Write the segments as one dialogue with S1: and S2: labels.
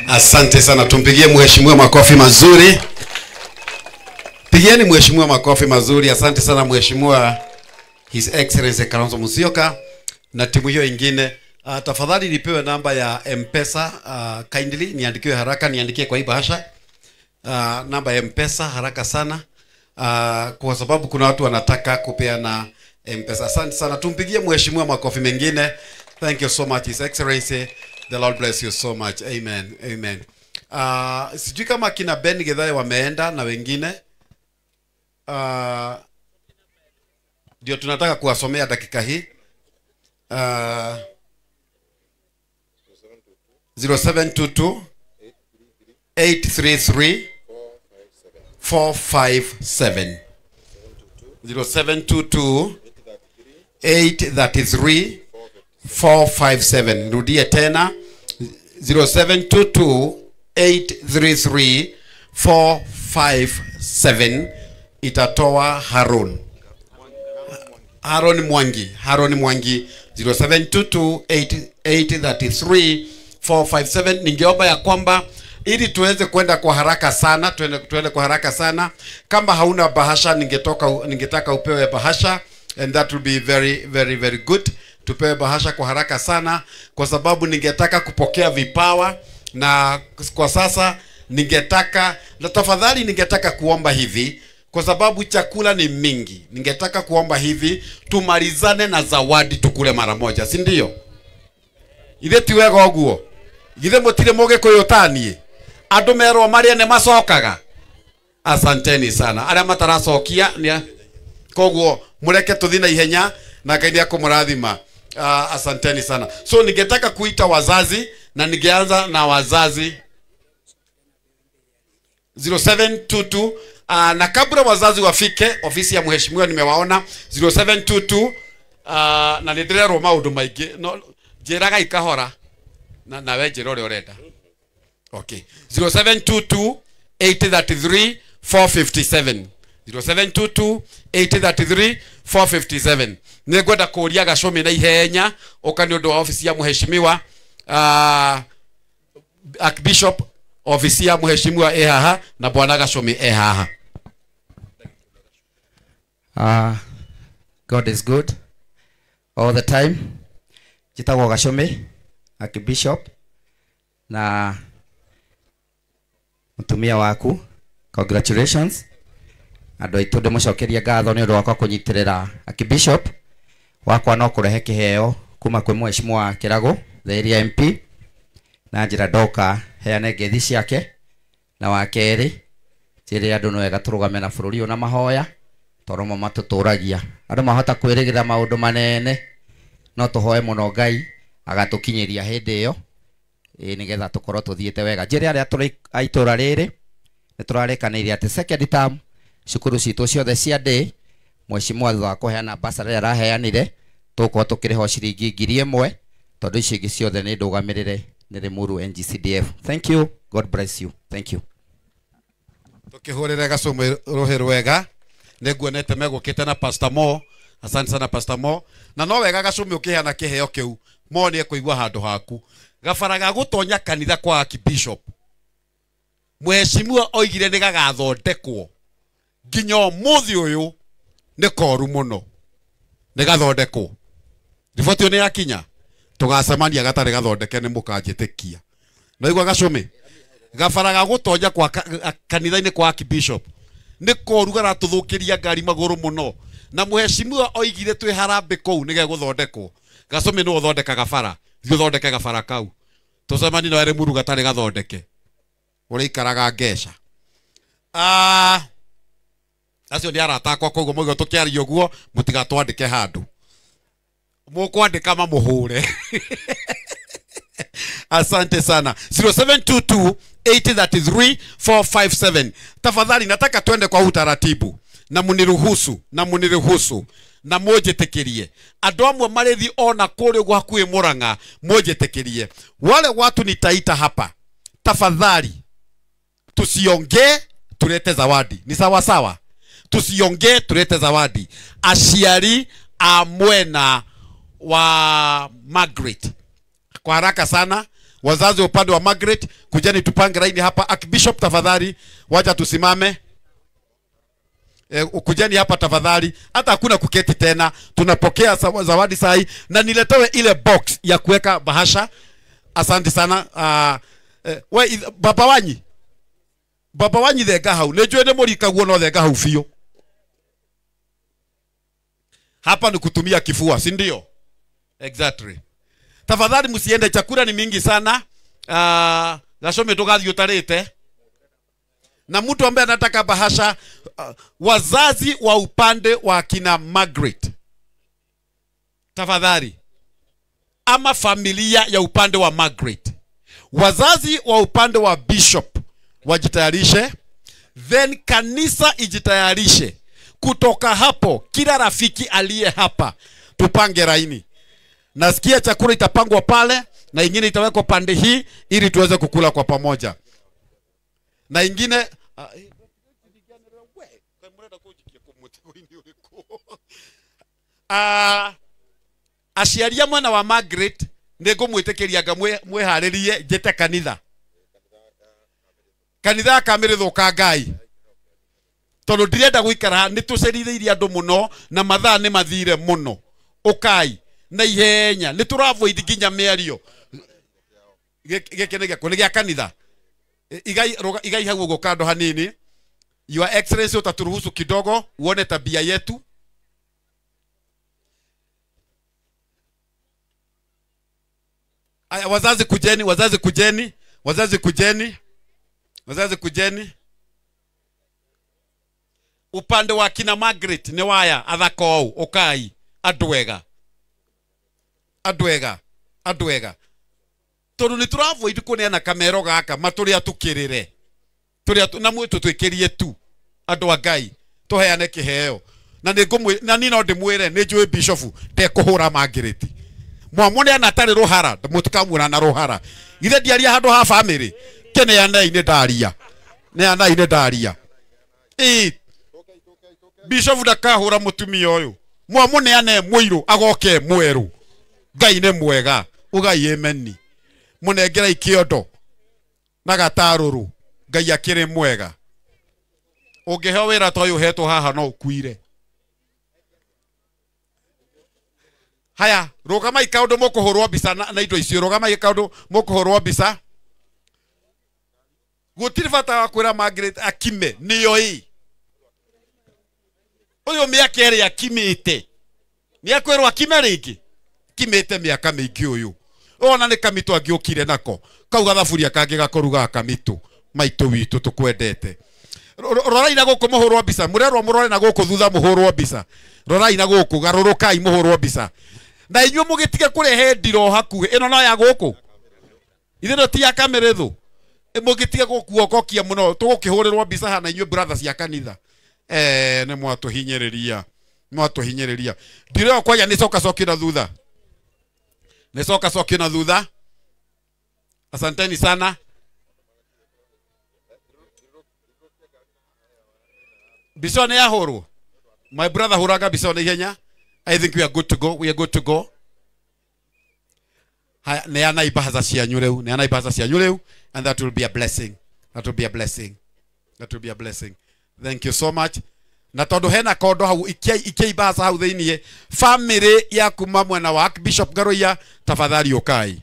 S1: Asante sana, tumpigie mheshimiwa makofi mazuri. Pigieni mheshimiwa makofi mazuri. Asante sana mheshimiwa His Excellency Kalonzo Musyoka na timu hiyo ingine. Tafadhali nipewe namba ya M-Pesa, kindly niandikiwe haraka, niandikie kwa hii bahasha. Namba ya M-Pesa haraka sana, kwa sababu kuna watu wanataka kupeana M-Pesa. Asante sana, tumpigie mheshimiwa makofi mengine. Thank you so much His Excellency. The Lord bless you so much. Amen. Amen. Sijui kama kina Ben Githae wameenda na wengine. Ndio tunataka kuwasomea dakika hii. 0722 833 457. 0722 833 457. Rudie tena 0722 833 457. Itatoa Harun. Haron Mwangi. Haron Mwangi 0722 833 457. Ningeomba ya kwamba ili tuweze kwenda kwa haraka sana, tuende kwa haraka sana. Kama hauna bahasha, ningetaka upewe bahasha, and that will be very very very good. Tupewe bahasha kwa haraka sana kwa sababu ningetaka kupokea vipawa, na kwa sasa ningetaka, na tafadhali ningetaka kuomba hivi kwa sababu chakula ni mingi. Ningetaka kuomba hivi tumalizane na zawadi tukule mara moja, si ndio? Ithe ti wega ũguo? Ithe mutire mũgĩkũyũ taniĩ? Andũ merwo marĩe nĩ macokaga. Asanteni sana arĩa mataracokia, koguo mureke tuthi na ihenya na Ngai nĩekũmũrathima. Asanteni sana. So ningetaka kuita wazazi na ningeanza na wazazi 0722. Na kabla wazazi wafike ofisi ya mheshimiwa nimewaona 0722. Na nĩndĩrerwo maũndũ maingĩ, no njĩraga ikahora na nawe njĩra ũrĩa ũrenda. Okay, 0722 833 457. 0722 833 457. Nĩngwenda kũria Gacũmĩ na ihenya ũka nĩ ũndũ wa ofisi ya mheshimiwa Archbishop. Ofisi ya mheshimiwa e haha na bwana Gacũmĩ e haha.
S2: God is good all the time. Njĩtagwo Gacũmĩ Archbishop na mutumia waku, congratulations. Andũ aitũ ndĩmũcokeria ngatho nĩ ũndũ wakwa kũnyitĩrĩra Archbishop wakwa no kũrehe kĩheo kuma kwĩ mheshimiwa Kĩragũ the area MP, na njĩra ndoka heane ngeithi ciake, na wa kerĩ njĩre andũ no wega tũrũgame na bũrũri ũyũ na mahoya tondũ mo matũtũragia. Andũ mahota kwĩrĩgĩrĩra maũndũ manene, no tũhoe mũno Ngai agatũkinyĩria hĩndĩ ĩyo, nĩgetha tũkorwo tũthiĩte wega. Njĩre arĩa tũrĩ a itũra rĩrĩ nĩ tũrarĩkanĩire atĩ second term cukuru citũ ciothe cia day mheshimiwa thutha wa kũheana bursary ĩrĩa araheanire tũgũkorwo tũkĩrĩhwo ciringi 1000 tondũ icio ingĩ ciothe nĩ ndũgamĩrĩre nĩ Limuru NGCDF. Thank you. God bless you. Thank you.
S1: Tukihurire Gacũmĩ rũhĩ rwega nĩnguonete megũkĩte na Pastor Mo. Asante sana Pastor Mo. Na no wega Gacũmĩ ũkĩheana kĩheo kĩu Mo nĩ ekũigua handũ haku. Gabara ga gũtonya kanitha kwa Archbishop mheshimiwa oigire nĩ gagathondekwo nginya ũmũthĩ ũyũ nĩ koru mũno, nĩ gathondekwo. Riboti ĩyo nĩ yakinya, tũgacemania gatarĩ gathondeke nĩ mũkanjĩtĩkia. Naigua Gacũmĩ, gabara ga gũtonya kwa kanitha-inĩ kwa Archbishop nĩ koru garatũthũkĩria ngari magũrũ mũno, na mheshimiwa oigire twĩ harambĩ kũu nĩ gegũthondekwo. Gacũmĩ nĩwe ũthondekaga bara, thiĩ ũthondeke gabara kau, tũcemanie na Limuru gatarĩ gathondeke, ũrĩikaraga ngeca. Acio nĩ arata akwa, koguo mũigua tũkĩaria ũguo mũtigatwandĩke handũ, mũkwandĩka mamũhũre. Asante sana. 0722 833 457. Tafadhali nataka twende kwa utaratibu na muniruhusu na muniruhusu na mũnjĩtĩkĩrie. Andũ amwe marĩthi ona kũrĩa ũguo hakuhĩ Mũrang'a, mũnjĩtĩkĩrie. Wale watu nitaita hapa, tafadhali tusiongee, tulete zawadi. Ni sawa sawa? Tusiongee, tulete zawadi. Aciari a mwena wa Margaret, kwa haraka sana Wazazi wa upande wa Margaret, kujeni tupange laini hapa. Archbishop tafadhali, wacha tusimame. Kujeni hapa tafadhali, hata hakuna kuketi tena. Tunapokea zawadi sahi na niletewe ile box ya kuweka bahasha. Asante sana. We baba wanyi. Baba wanyi thenga hau. Nĩnjũĩ nĩ mũrikaguo no thenga hau biũ. Hapa ni kutumia kifua, si ndio? Exactly. Tafadhali msiende, chakula ni mingi sana. Gacome ndũgathiĩ ũtarĩte. Na mtu ambaye anataka bahasha, wazazi wa upande wa kina Margaret, tafadhali, ama familia ya upande wa Margaret, wazazi wa upande wa Bishop wajitayarishe, then kanisa ijitayarishe. Kutoka hapo kila rafiki aliye hapa tupange laini. Nasikia chakula itapangwa pale na ingine itawekwa pande hii ili tuweze kukula kwa pamoja. Na ingine aciari a mwena wa Margaret nĩngũmwĩtĩkĩria nga mwĩharĩrie njĩte kanitha. Kanitha ya Kamĩrĩ thũka Ngai. Tondũ ndirenda gũikara nĩ tũcerithĩirie andũ mũno na mathaa nĩ mathire mũno. Ũkai na ihenya nĩ tũravoid nginya mĩario. Gĩkĩ nĩ gĩakwa, nĩ gĩa kanitha. Igai hau ũguo kando hanini. Your Excellency utaturuhusu kidogo uone tabia yetu. Aya, wazazi kujeni, wazazi kujeni, wazazi kujeni, wazazi kujeni. Upande wa kina Margaret ni waya athaka ou ukai andwega. Andwega, andwega. Tondu ni turavoid kuneana kamero gaka maturia tukirire. Turia na mwitu twikirie tu andu a Ngai tuheane kiheo. Na nĩngũmwĩ na niĩ no ndĩmwĩre nĩ njũĩ Bishop ndekũhũra Margaret. Mwamuneana atarĩ rũhara mũtikamuona na rũhara. Githĩ ndiaria handũ ha family kĩneanei nĩ ndaria. Neanai nĩ ndaria. Ĩ Bishop ndakahũra mũtumia ũyũ. Mwamuneane mũirũ agoke mwerũ. Ngai nĩ mwega. Ugai ameni. Mũnengerai kĩondo na gatarũrũ. Ngai akĩrĩ mwega. Ũngĩheo wĩra ta ũyũ ũhetwo haha no ũkuire. Haya, rũgamai kaũndũ mũkũhũrwo mbica na indo icio. Rũgamai kaũndũ mũkũhũrwo mbica. Gũtirĩ bata wa kwĩra Margaret akime nĩyo ĩ. Ũyũ mĩaka ĩrĩa akimĩte. Nĩ akwĩrwo akime rĩngĩ. Kimĩte mĩaka mĩingĩ ũyũ. Ona nĩ kamitũ angĩũkire nako. Kau gathaburia kangĩ gakũrugaga kamitũ. Maitũ witũ tũkwendete. Rorai na gũkũ mũhũrwo mbica. Mũrerwo mũrore na gũkũ thutha mũhũrwo mbica. Rorai na gũkũ, garũrũkai mũhũrwo mbica. Na inyuĩ mũgĩtige kũrehe ndiro hakuhĩ. Ĩno no ya gũkũ. Ithe no ti ya Kamĩrĩthũ. Mũgĩtige gũkuokokia mũno. Tũgũkĩhũrĩrwo mbica hana inyuĩ brothers cia kanitha. Nĩ mwatũhinyĩrĩria. Mwatũhinyĩrĩria. Ndiro ĩyo kwanja nĩ coka cokio na thutha. Nĩ coka cokio na thutha. Asanteni sana. Mbica nĩ yahũrwo. My brother hũraga mbica na ihenya. I think we are good to go. We are good to go. Haya, neana ibahaza cianyu rĩu. Neana ibahaza cianyu rĩu. And that will be a blessing. That will be a blessing. That will be a blessing. Thank you so much. Na tondu hena kondo hau ikia ibahaza hau thĩiniĩ. Family ya kuma mwena wa Bishop Ngaruiya tafadhali ukai.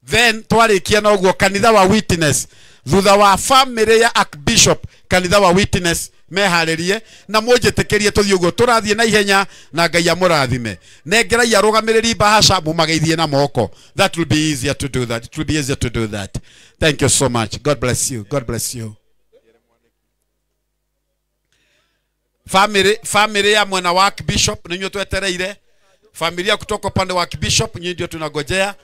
S1: Then twarikia na ũguo kanitha wa Witness. Thutha wa family ya Archbishop kanitha wa Witness meharĩrie na mũnjĩtĩkĩrie tũthiĩ ũguo tũrathiĩ na ihenya na Ngai amũrathime. Nengerai arũgamĩrĩri bahasha mũmageithie na moko. That will be easier to do that. It will be easier to do that. Thank you so much. God bless you. God bless you. Family ya mwena wa Archbishop nĩ inyuĩ twetereire. Familia kutoka upande wa Archbishop nyinyi ndio tunagojea.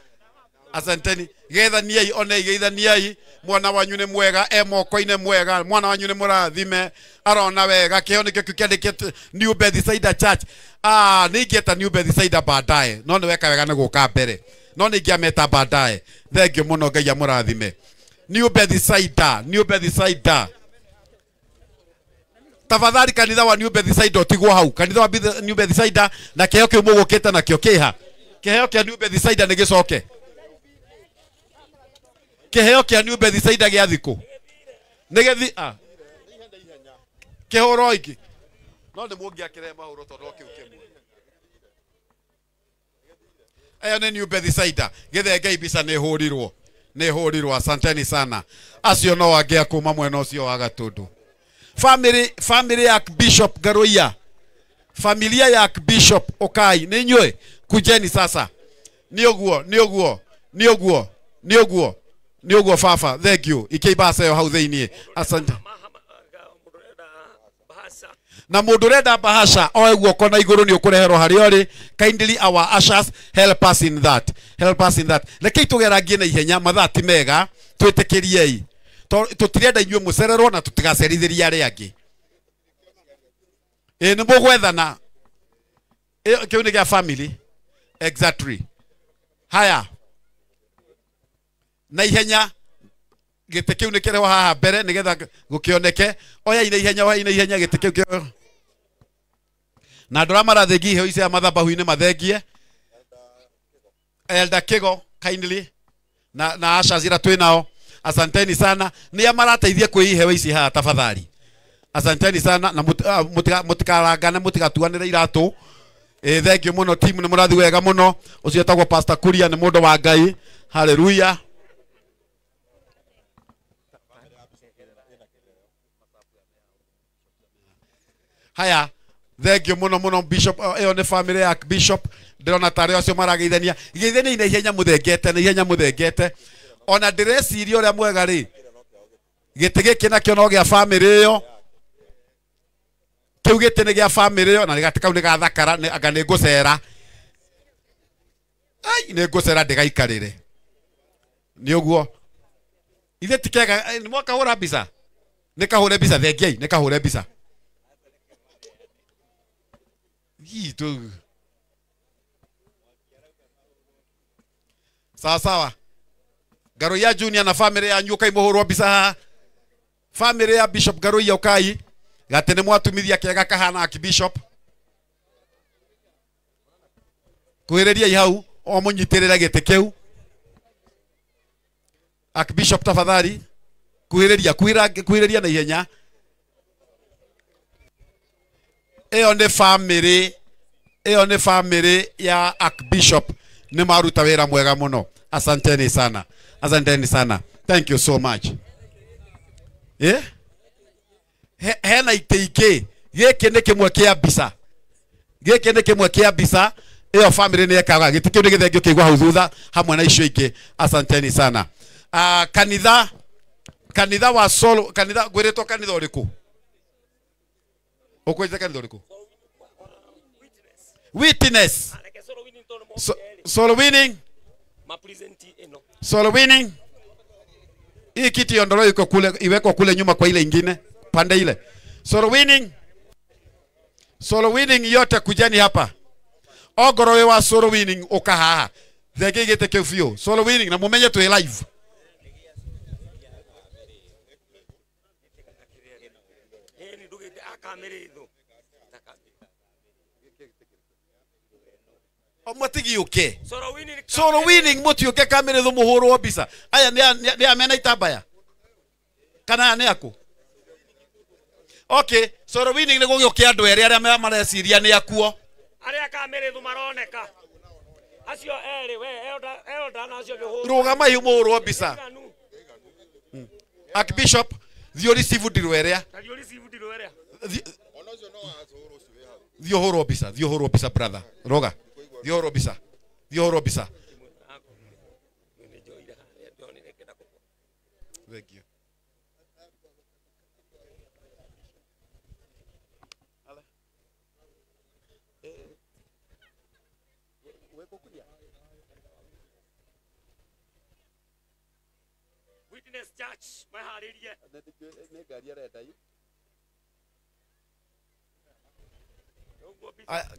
S1: Asanteni. Geithaniai one geithaniai. Mwana wanyu nĩ mwega, e moko-inĩ mwega, mwana wanyu nĩ mũrathime, arona wega. Kĩo nĩkĩo kĩu kĩandĩkĩtwo New Bethsaida Church. Nĩ ingĩeta New Bethsaida baadaye. No nĩ weka wega nĩ gũka mbere. No nĩ ingĩameta baadaye. Thank you mũno, Ngai amũrathime. New Bethsaida, New Bethsaida. Tafadhali kanitha wa New Bethsaida ũtigwo hau. Kanitha wa New Bethsaida na kĩheo kĩu mũgũkĩte nakĩo kĩha. Kĩheo kĩa New Bethsaida nĩ gĩcoke. Kĩheo kĩa New Bethsaida gĩa thikũ. Nĩ gĩthi a. Kĩhũro ingĩ. No nĩ mũngĩakĩrehe mahũro tondũ no kĩu kĩmwe. Ĩyo nĩ New Bethsaida. Gĩthengei mbica nĩ hũrirwo. Nĩ hũrirwo, asanteni sana. Acio no angĩ a kuma mwena ũcio wa Gatundu. Family ya Bishop Ngaruiya. Familia ya Bishop Okai. Nĩ inyuĩ kujeni sasa. Nĩ ũguo, nĩ ũguo, nĩ ũguo, nĩ ũguo, nĩ ũguo baba. Thank you. Ikia ibasa ĩyo hau thĩiniĩ. Asante. Na mũndũ ũrenda bahasha oe guoko na igũrũ nĩ ũkũreherwo harĩa ũrĩ. Kindly our ushers help us in that. Help us in that. Rekei tũgerangie na ihenya, mathaa ti mega, twĩtĩkĩriei. Tũtirenda inyuĩ mũcererwo na tũtigacerithĩrie arĩa angĩ. Ĩ nĩ mũgwethana. Kĩu nĩ gĩa family. Exactly. Haya. Na ihenya gĩtĩ kĩu nĩ kĩrehwo haha mbere nĩgetha gũkĩoneke. Oyai na ihenya, oyai na ihenya gĩtĩ kĩu kĩo. Na andũ arĩa marathengia iheo ici mathabahu-inĩ mathengie. Elder Kigo kindly na Asha zira twĩ nao. Asanteni sana. Nĩ a marateithia kwĩ iheo ici haha tafadhali. Asanteni sana na mũtikarangane, mũtigatuanĩre iratũ. Thank you mũno team, nĩ mũrathi wega mũno. Ũcio etagwo Pastor Kuria nĩ mũndũ wa Ngai. Hallelujah. Haya, thank you mũno mũno Bishop. Ĩyo nĩ family ya Bishop. Ndĩrona tarĩ acio marageithania. Geithania na ihenya mũthengete, na ihenya mũthengete. Ona ndĩreciria ũrĩa mwega rĩ, gĩtĩ gĩkĩ nakĩo no gĩa family ĩyo. Kĩu gĩtĩ nĩ gĩa family ĩyo, na gĩgatĩ kau nĩ gathakara, anga nĩ ngũcera. Ai, nĩ ngũcera ndĩgaikarĩre. Nĩ ũguo. Ithe ti kega, nĩ mwakahũra mbica? Nĩ kahũre mbica, thengiai, nĩ kahũre mbica. Hii tu. Sawa sawa. Ngaruiya Junior na family yanyu ukai muhurwo mbica haha. Family ya Bishop Ngaruiya ukai. Gate nĩ mwatumithia kega kahana Archbishop. Kwĩrĩriai hau o mũnyitĩrĩre gĩtĩ kĩu. Archbishop tafadhali kwĩrĩria, kwĩrĩria na ihenya. Ĩyo nĩ family, ĩyo nĩ family ya Archbishop. Nĩ maruta wĩra mwega mũno. Asanteni sana. Asanteni sana. Thank you so much. Hena itĩ ingĩ. Gĩkĩ nĩ kĩmwe kĩa mbica. Gĩkĩ nĩ kĩmwe kĩa mbica. Ĩyo family nĩ ekaga. Gĩtĩ kĩu nĩ gĩthengio kĩigwo hau thutha hamwe na icio ingĩ. Asanteni sana. Kanitha, kanitha wa solo, kanitha ngwĩrĩtwo kanitha ũrĩkũ? Ũkwĩrĩte kanitha ũrĩkũ? Witness. Solo winning. Solo winning. Hii kiti iondolewe iko kule, iwekwe kule nyuma kwa ile ingine, pande ile. Solo winning. Solo winning yote kujeni hapa. Ogoro wa solo winning uka haha. Thenge gite kĩu biũ. Solo winning na mumenye twĩ live. Mũtigiũke. Solo winning mũtiũke kamĩrĩ mũhũrwo mbica. Aya nĩ amena itambaya. Kana aya nĩ aku? Okay, solo winning nĩ gũgĩũke andũ erĩ arĩa mareciria nĩ akuo.
S3: Arĩa kamĩrĩ thu maroneka. Acio erĩ we elder na acio ngĩhũrwo.
S1: Rũgama ihu mũhũrwo mbica. Archbishop, thiĩ receive ndirũ ĩrĩa. Thiĩ ũhũrwo mbica, thiĩ ũhũrwo mbica brother. Rũga. Thiĩ ũhũrwo mbica. Thiĩ ũhũrwo mbica. Thank you.
S3: Witness Church maharĩrie.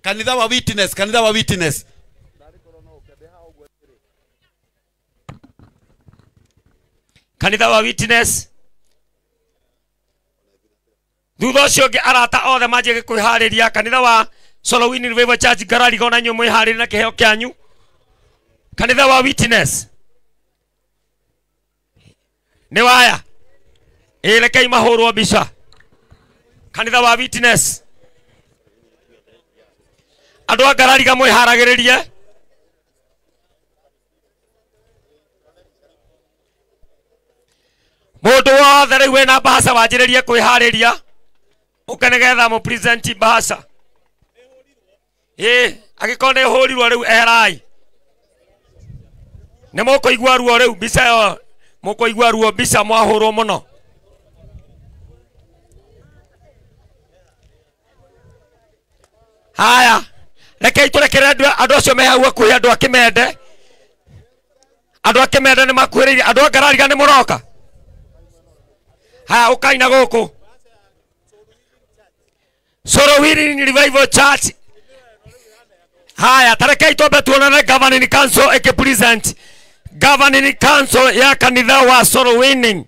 S1: Kanitha wa Witness, kanitha wa Witness.
S3: Kanitha wa Witness. Thutha ũcio ũngĩ arata othe manjie kwĩharĩria. Kanitha wa Solowini Revival Church Ngararigo na inyuĩ mwĩharĩrie na kĩheo kĩanyu. Kanitha wa Witness. Nĩ waya. Ĩ rekei mahũrwo mbica. Kanitha wa Witness. Andũ a Ngarariga mwĩharagĩrĩrie. Mũndũ wothe rĩu wĩna mbahaca wanjĩrĩrie kwĩharĩria ũke nĩgetha mũ present mbahaca. Ĩ angĩkorwo nĩ hũrirwo rĩu eherai. Nĩ mũkũigua ruo rĩu mbica ĩyo, mũkũigua ruo mbica mwahũrwo mũno. Haya, rekei tũrekere andũ acio me hau hakuhĩ, andũ a Kĩmende. Andũ a Kĩmende nĩ makuhĩrĩirie, andũ a Ngarariga nĩ mũroka. Haya, ũkai na gũkũ. Sorowini Revival Church. Haya, tarekei twambe tuonane Governing Council ĩkĩ-present. Governing Council ya kanitha wa Sorowini.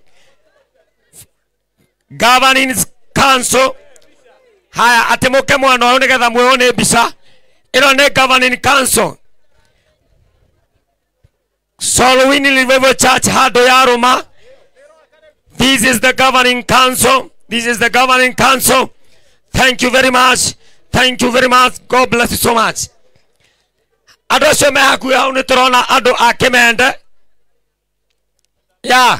S3: Governing Council. Haya, atĩ mũke mwena ũyũ nĩgetha muone mbica. Ĩno nĩ Governing Council. Sorowini Revival Church handũ ya Rũma. This is the Governing Council. This is the Governing Council. Thank you very much. Thank you very much. God bless you so much. Andũ acio me hakuhĩ hau nĩ tũrona andũ a Kĩmende. Ya.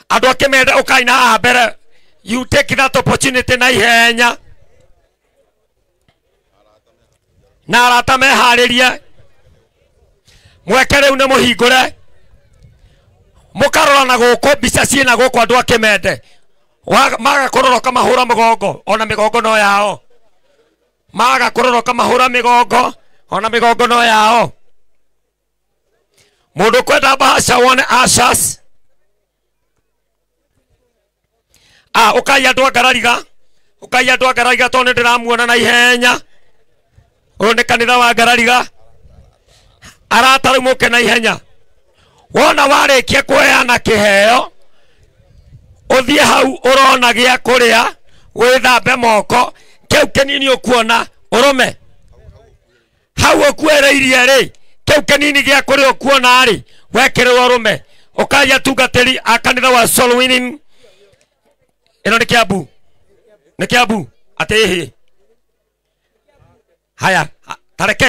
S3: Andũ a Kĩmende ũkai na haha mbere. You take that opportunity na ihenya. Na arata meharĩrie. Mweke rĩu nĩ mũhingũre. Mũkarora na gũkũ mbica ciĩna gũkũ andũ a Kĩmende. Maga kũroroka mahũra mũgongo, ona mĩgongo no yao. Maga kũroroka mahũra mĩgongo, ona mĩgongo no yao. Mũndũ kwenda mbahaca wone ushers. Ah, ũkai andũ a Ngarariga. Ũkai andũ a Ngarariga tondũ nĩ ndĩramuona na ihenya. Ũyũ nĩ kanitha wa Ngarariga. Arata rĩu mũke na ihenya. Wona warĩkia kũheana kĩheo, ũthiĩ hau ũrona gĩa kũrĩa, wĩthambe moko, kĩu kĩnini ũkuona ũrũme. Hau ũkuĩrĩirie rĩ, kĩu kĩnini gĩa kũrĩa ũkuona rĩ, wekĩrĩrwo ũrũme. Ũkai atungatĩri a kanitha wa Soul Winning. Ĩno nĩ Kiambu. Nĩ Kiambu. Atĩ ĩhĩ. Haya, tareke